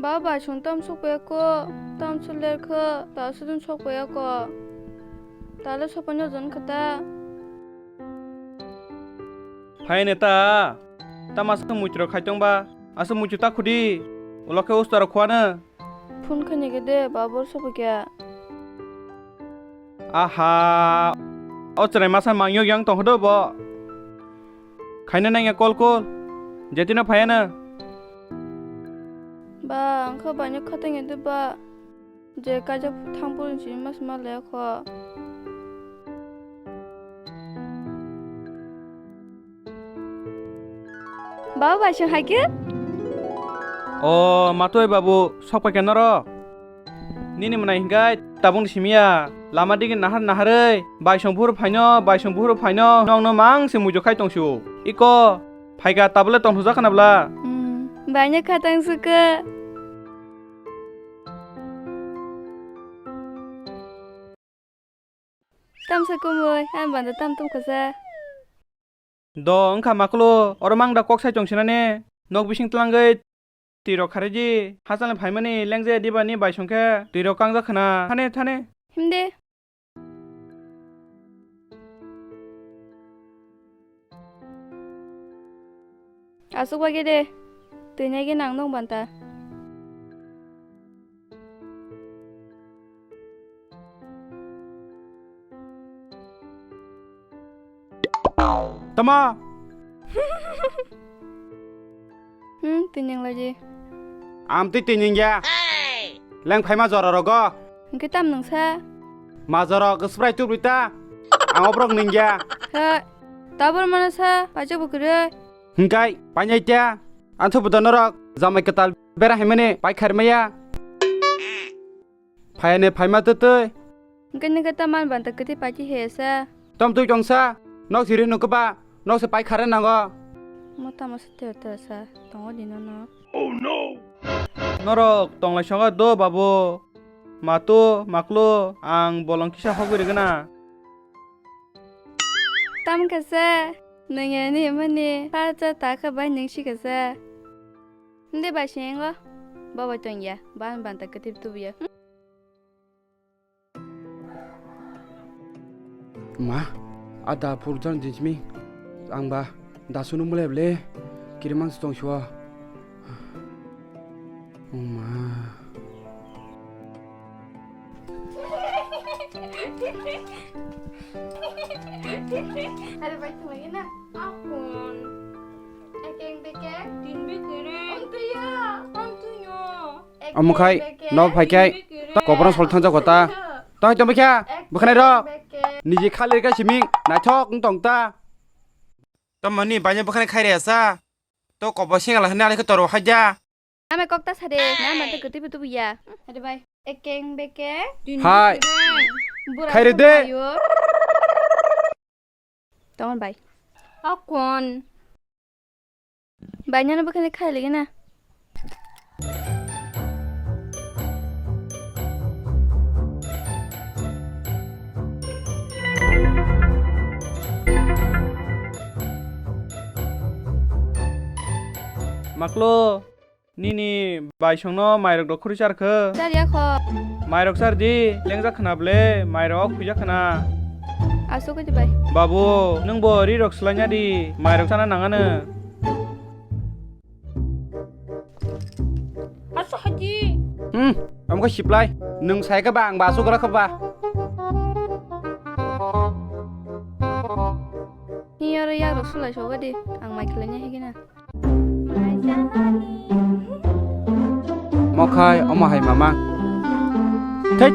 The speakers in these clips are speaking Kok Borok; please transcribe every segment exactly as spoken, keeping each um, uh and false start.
Ba, baisong tam sokpaiya ko, tam soler kho, ta sudun sokpaiya ko. Tale sopaino jon kho ta. Phaine ta, tamo aswk muitrok khai tong ba, aswk muitu ta khudi, ulo khe usta rok khuano. Phone khaini khe de, babur sopaikha. Aha, o chwrai masa mangyo yang tong hodo bo. Khaina nangya call call, jetino phayana. Ba, ang kha baino khatang ya de ba. Je kaijak thang purun sini mas ma le kho. Baba baisong hai khe? O matoi babu, sok pai khe norok. Nini mwnai hinkai tabung simiya. Lama digi nahar naharwi baisong buhur phaino, baisong buhur phaino nongno mang se muijo khai tongsu. Iko phaika tabule tongthokjak khna bla. Hmm, baino khatang sukha. Tamsa kumui, ang banda tam tum khasa. Do wngkha maklo, oro mang da kok sai tong sinane. Nok bising tlangwi twi rok kharwi di. Hachal ni phaimani lengje diba ni bai song khe twi rok kangjak khna. Thane, thane. Himde. Asuk bagwi de, twi nai gini ang nong banta. Tama? Hmm, twi nang lai di. Am twi twi nang ya. Leng phaima jora rogo. Hingke tam nungsa? Majorok Sprite tubri ta. Ang obrok ningya. He, tabor mana sa, pacha bukure. Hingkai, panyai ta. Antho buda norok, jamai ketal bera himene, pai kharmaya. Phayane phaima tutui. Hingke ningke taman banta kete pachi he sa. Tom tui tongsa, nok siri nukba, nok se pai khare nango. Mo tamo se ter ter sa, tongo dino no. Oh no! Norok tonglai songa do babu. Matu, maklu, ang bolong kisa hogwi rwgwna. Tam kasa, nungya ni mani, pacha ta kha bai nung si kasa. Nde bai singo, baba tongya, ban ban ta kati tubuya. Ma, ada purjan jinjimi, ang ba dasu no mulai ble, kirimang stong shua. Ma. Ada baik tu lagi na. Akun. Ekeng bekeng. Din bekere. Ontuya. Ontuyo. Omo khai, nok phai khai, ta koborno sol thangjak kota. Ta hoi tongbai kha, bwkhanai rok. Niji khali rika siming, naithok wng tong ta. Tamani baino bwkhanai khai resa. To kobor singala hwnwi alai khe toro haja. Nama kok ta sade, nama ta kwtwi butu buya. Hadi bai. Ekeng bekeng. Hai. Khai re de. Tong bai. Akon. Bai nana bwkhani khai lagi na. Maklo. Nini baisongno mairok rok khuri char kho? Char ya kho. Mairok char di, lengjak khna ble, mairok ok khuijak khna. Asuk di bai. Babu, nwng bo ri rok slai nya di, mairok chana nang ano. Asuk haji. Hmm, amkho siplai, nwng sai khe ba ang ba asuk gra kho ba. Ni oro yak rok sulai sogo di, ang mai khlai nya higi na. Mokhai omo hai mama. Thek.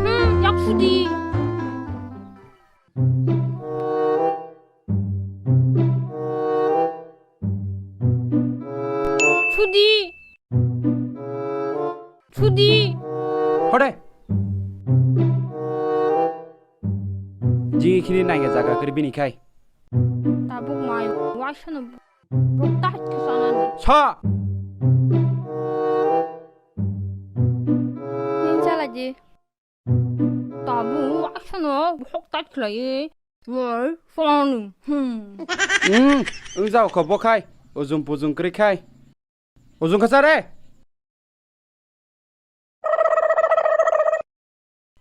Hmm, yak sudi. Sudi. Sudi. Hore. Jigi khini nangya jaga kiri bini khai. Tabuk mai waisano bokta hati sanani. Sa. Hin chala ji. Tabuk waisano bokta khlai. Woi, phone. Hmm. Hmm, wng jao kho bo khai. Ujung pujung kwrwi khai. Ujung kha cha re.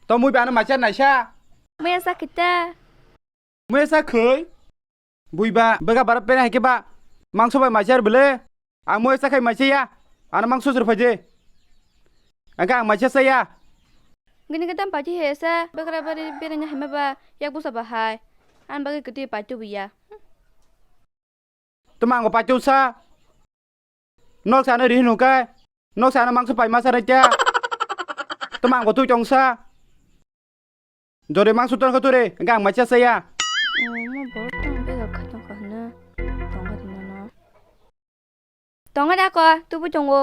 To mui ba ano maisa naisa. Mui asa khita. Mui asa khoi. Bui ba bega bara pena hai ke ba. Mangso bai maisa ar bele. Ang mui asa khai maisa ya. Ano mangso jor phai de. Ang ka ang maisa sa ya. Gini ka tam paji he sa. Bega bara bere na hai ma ba. Yak busa ba hai. An bagi kete patu bu ya. Tuma ang pachu sa. Nok sana ri hinu kai. Nok sana mangso pai masa rai ta. Tuma ang tui tong sa. Jore mangso ton kha ture. Gang macha saya. Oh, mo bor tong be ga kha tong kha na. Tong kha tong na. Tong kha da ko, tu bu tong o.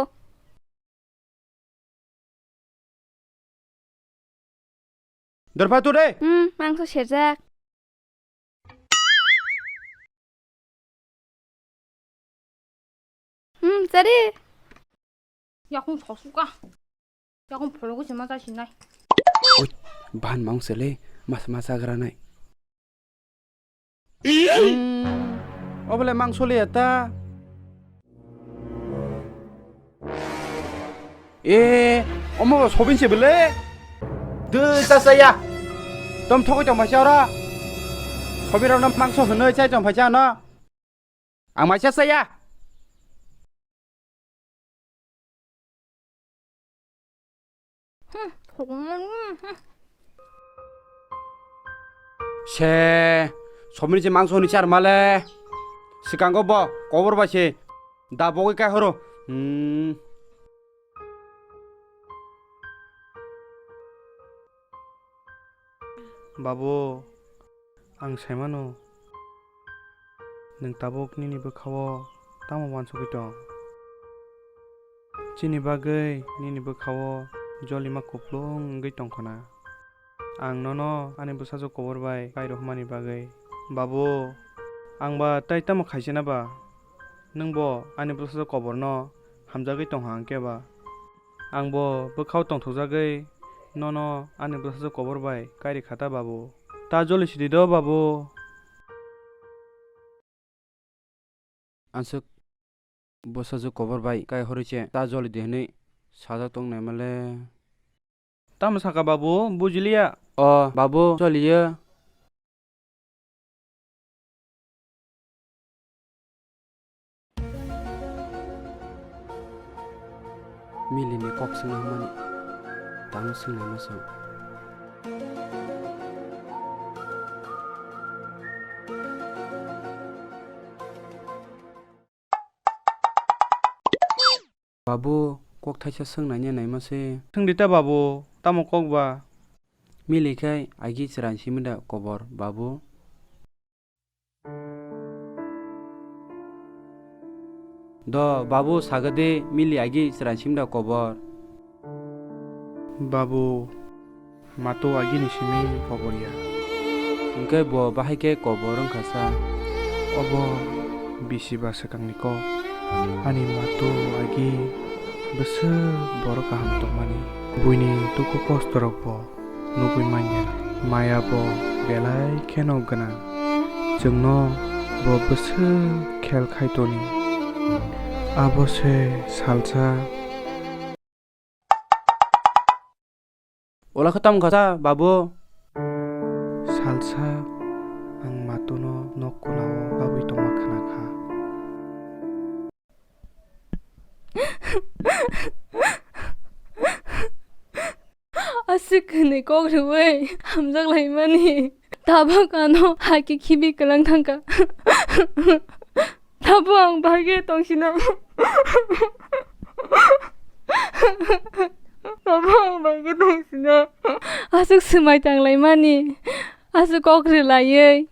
Dorpha tu de. Hmm, mangso serjak. Hmm, sari. Yakung sosuka. Yakung phologo se ma jasinai. Oi, ban mang sele, mas mas agra nai. Hmm, obole mangso le ta. E, omo sobin se bele. De sa sa ya. Tom thokoi tong phaisa ora. Sobin rok no mangso hwnoi chai tong phaisa no. Ang maisa sa ya. Hmm, thokmani, hmm. Se, somni je mangso ni char male. Sikango bo, kobor ba se. Da bogoi kai horo. Hmm. Babu, ang saimano, nwng tabuk nini bwkhao tamo uansugwi tong? Chini bagwi nini bwkhao jolima kupulung wngwi tongkhwna. Ang nono ani bwsajwk kobor bai kairu hwnmani bagwi. Babu, ang ba tai tamo khaisina ba? Nwng bo ani bwsajwk koborno hamjagwi tongha hwnkhe ba? Ang bo bwkhao tongthokjagwi nono ani bwsajwk kobor bai kairi kha ta, babu. Ta joli sidi do, babu. Answk bwsajwk kobor bai kai horwi se ta joli di hwnwi sajak tong naima le. Tamo saka, babu? Bujiliya. O, babu, joliya. Mili ni kok swngna hwnmani tamo swngnaima se. Babu, kok thaisa swngnaina naima se. Swngdi ta, babu, tamo kok ba? Mili khai agi chwrai simi da kobor, babu? Do, babu, sagadi, mili agi chwrai simi da kobor? Babu, mato agini simi kobor ya. Hwnkhe bo bahai khe kobor wngkha sa. Obo bisi ba swkangni kok. Ani mato agi bwswk borok kaham tongmani. Buini dukhu kosto rok bo nugwi manya. Maya bo belai kheno gwnang. Chwngno bo bwswk khel khai toni. Abo se salsa. Ola khe tamo kha sa, babu? Salsa ang matono nok kulao babwi tongma khna kha. Aswk hwnwi kok rwui hamjak laimani. Tabuk ano hai khe khibi kwlang thangkha. Tabuk ang bahai khe tongsina. Tabuk ang bahai khe tongsina. Aswk swmai tang laimani. Aswk kok rwlaiwi.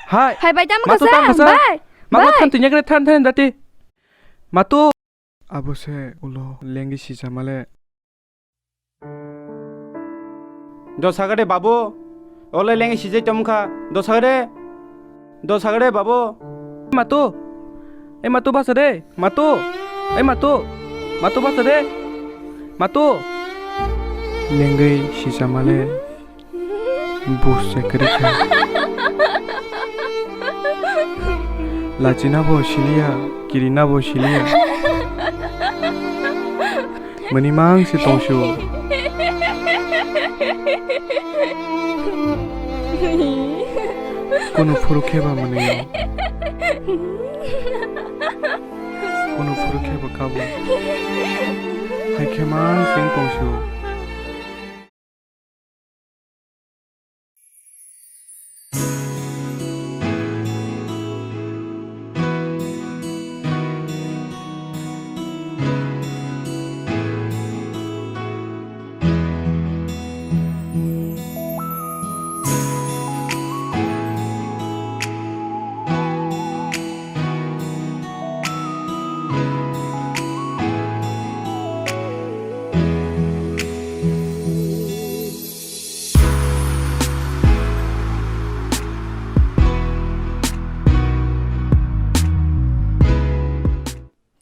Hai. Hai, bai, tamo Matu kasa, tamo kasa. Bai. Matu bai. Than tinyakre, than, than, dati. Matu. Abo se ulo lengwi sijamale. Do sagade, babu. Ole lengwi sijai tongkha. Do sagade. Do sagade, babu. Matu. Ei, matu, basa de. Matu. Ei, matu. Matu, basa de. Mato! Lengwi sijamale bus se kwrwi kha. Lachina bo siliya, kirina bo siliya. Mani mang se tongsu. Kunu phuru kheba mani. Kunu phuru kheba kabo. Hai khe mang se tongsu.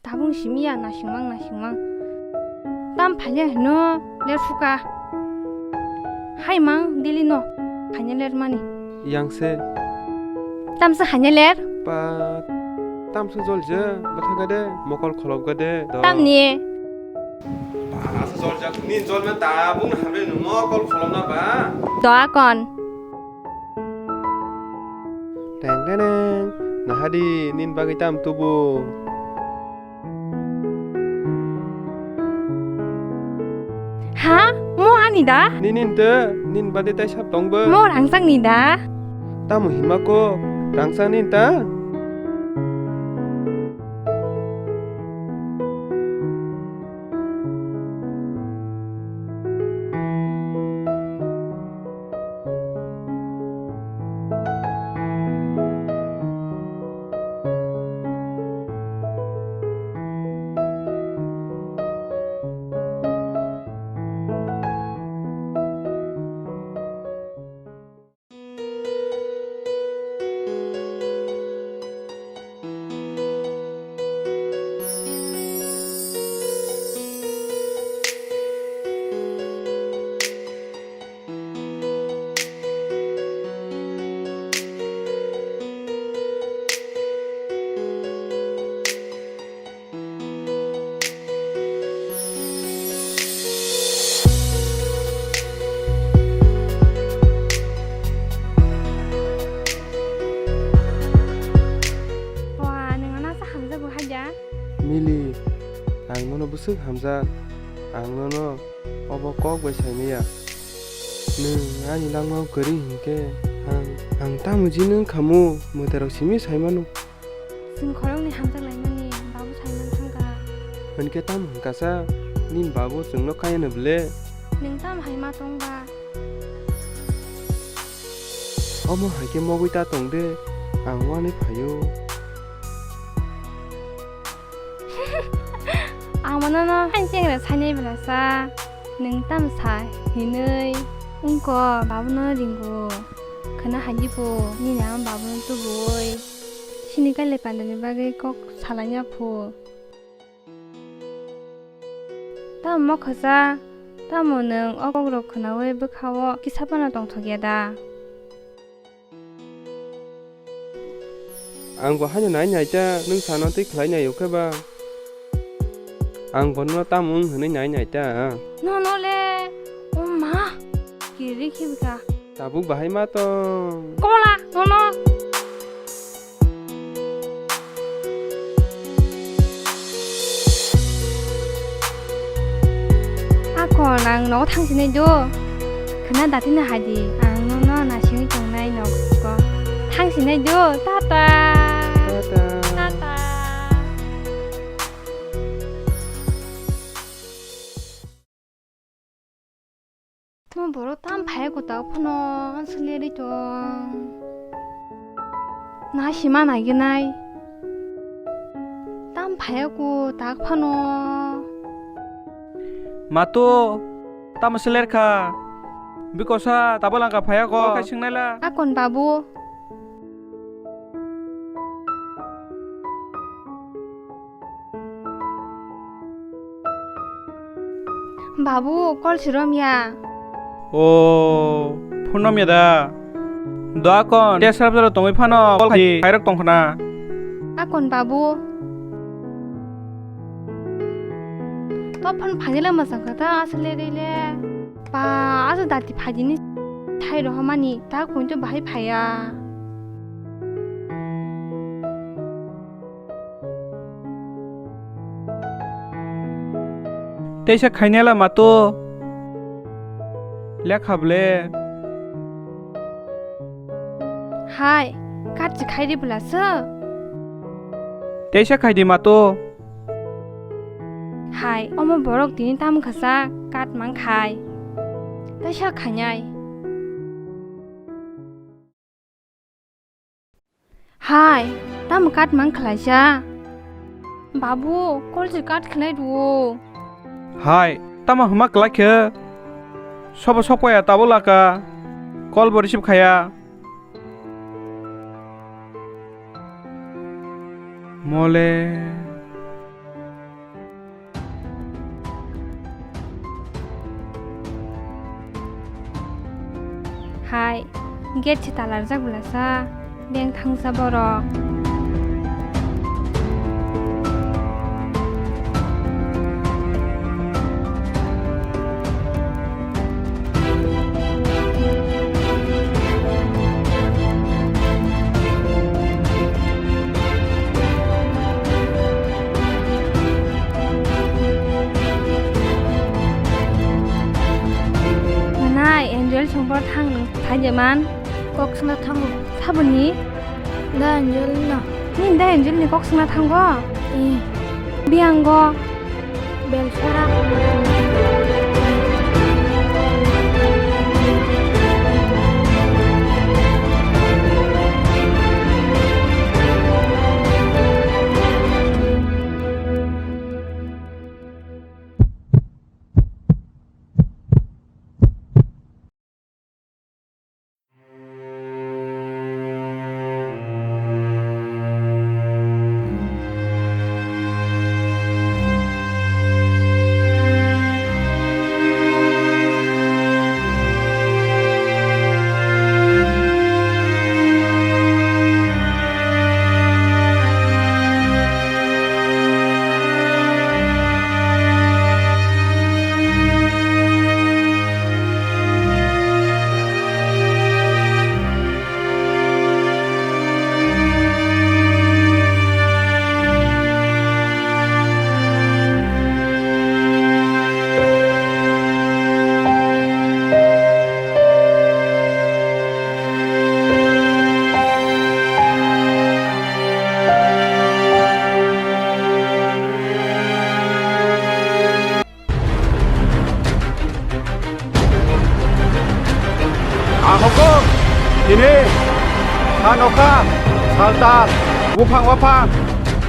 Tabung simi ya nasingmang nasingmang. Tam phaile hino ler phuka. Hai mang dili no hanya ler mani. Yang se. Tam se hanya ler. Pa, tam se jol je, batha gade, mokol kholop gade, do. Tam ni. Pa, se jol jak, ni jol me tabung hamre no mokol kholop na ba. Do akon. Teng teng teng. Nahadi nin bagwi tam tubu. Ha? Mo ani da? Ninin te, nin bade tai sab tong bo. Mo rangchak ni da? Tamo hima ko, rangchak nin ta? Bua, nwng ano sa hamjago hai da? Mili, ang nono bwswk hamjak. Ang nono obo kok bai sai maya. Nwng ani langmao kwrwi hinkhe ang, ang tamo jini wngkhamu mwtairok simi sai mano. Chwng khoroknwi hamjak laimani babu sai man thangkha. Hinkhe tamo hwnkha sa, nini babu chwngno kaya no ble? Nwng tamo hai ma tong ba? Omo hai khe mogwi ta tong de, ang uanwi phaio. Ang mano no hain chengra sainai belasa, nwng tam sa hinwi wngkho, babuno ringo. Khwna hai di pho, nini ama babuno tubuwi sini kailai pandani bagwi kok salaina pho. Tamo mokhosa, tamo nwng o kokrok khwnawi bwkhao kisa phano tongthokya da? Ang bo haino nai nai ta, nwng sano twi khlai nai o khe ba? Ang bono tamo wng hwnwi nai nai ta. Nono le, o ma, kiri khibika. Tabuk bahai ma tong. Kola, nono. Akon ang nogo thangsinai do. Khwna datino hai di, ang nono nasingwi tongnai nogo. Thangsinai do, tata. Tata. Tata. Tamo borok tam phaiya kwtal phano, ang swlwi tong. Na sima naigenai. Tam phaiya kwtal phano. Mato, tamo swler kha. Bikosa, tabo langka phaiya ko. Khai singnaila. Akon babu. Babu, kol si romya. O, phone romya da. Do akon, tei srap jora tongwi phano kol khai, khairok tongkhna. Akon babu. To phone phainila masang kha ta asle rile. Ba, asa dati phaidini. Thai rohmani, ta koi to bahai phaya. Teisa khainela mato. Lekha ble. Hai, katchi khairi bwlasa? Teisa khaidi mato. Hai, omo borok tini tam khasa kat mang khai. Teisa khainai. Hai, tamo kat mang khlaisa? Babu, kol se kat khlai rwo. Hai, tamo hwnma klai khe? Sobo sokpaya tabuk laka. Kol bo receive khaya. Mole. Hai, gate se talarjak bwlasa, beng thangsa borok. Manai, Angel songpor thang nung thai de man. Kok sna thango. Saboni? Da Angel no. Ni da Angel ni kok sna thango? Eh. Biango. Belsora. Ang hokok tini sa nokha, saltal, buphang waphang,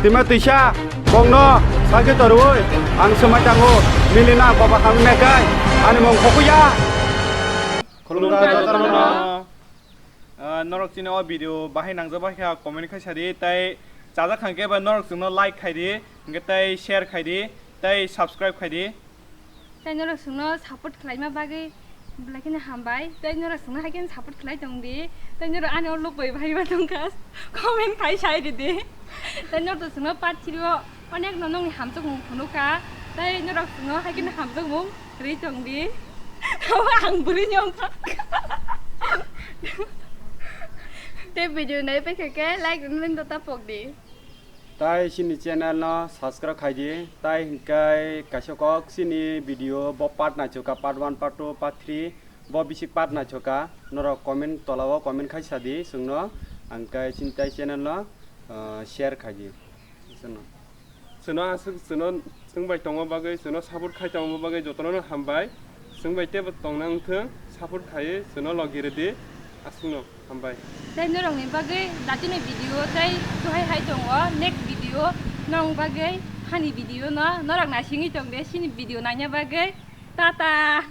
twima twisa, bongno sakhe torwi ang swmai tango, milina koba hamya kai, ani mung khokuya. Khulumkha jotono. Ah, norok chini o video bahai nangjak bai kha comment khai sadi, tai chajak kha khe ba norok chwngno like khai di, hwnkhe tai share khai di, tai subscribe khai di. Tai norok chwngno support khlaima bagwi belai kheno hambai. Tai norok chwngno hai kheno support khlai tong di. Tai norok ani o lubui bai ma tong kha, comment khai sai di di. Tai norok chwngno part three o onek no nokni hamjakmung phunuk kha. Tai norok chwngno hai kheno hamjakmung rwi tong di. Ang bwrwi ni wngkha. Tei video nai paikha khe like rwna nang dota pok di. Tai chini channel no subscribe khai di, tai hwnkhe kaisa kok chini video bo part naithoka, part one, part two, part three, bo bisi part naithoka, norok comment tola o comment khai sadi chwngno, hwnkhe chini tai channel no, ah, share khai di. Chwngno aswk chwngno chwng bai tongma bagwi, chwngno support khai tongma bagwi jotono no hambai, chwng bai teibo tongna wngthwng, support khaiwi chwngno logi rwdi, aswkno. Hambai. Tei norokni bagwi datini video tei duhai hai tongo, next video nong bagwi hani video no norok naisingwi tong de, chini video naina bagwi. Tata.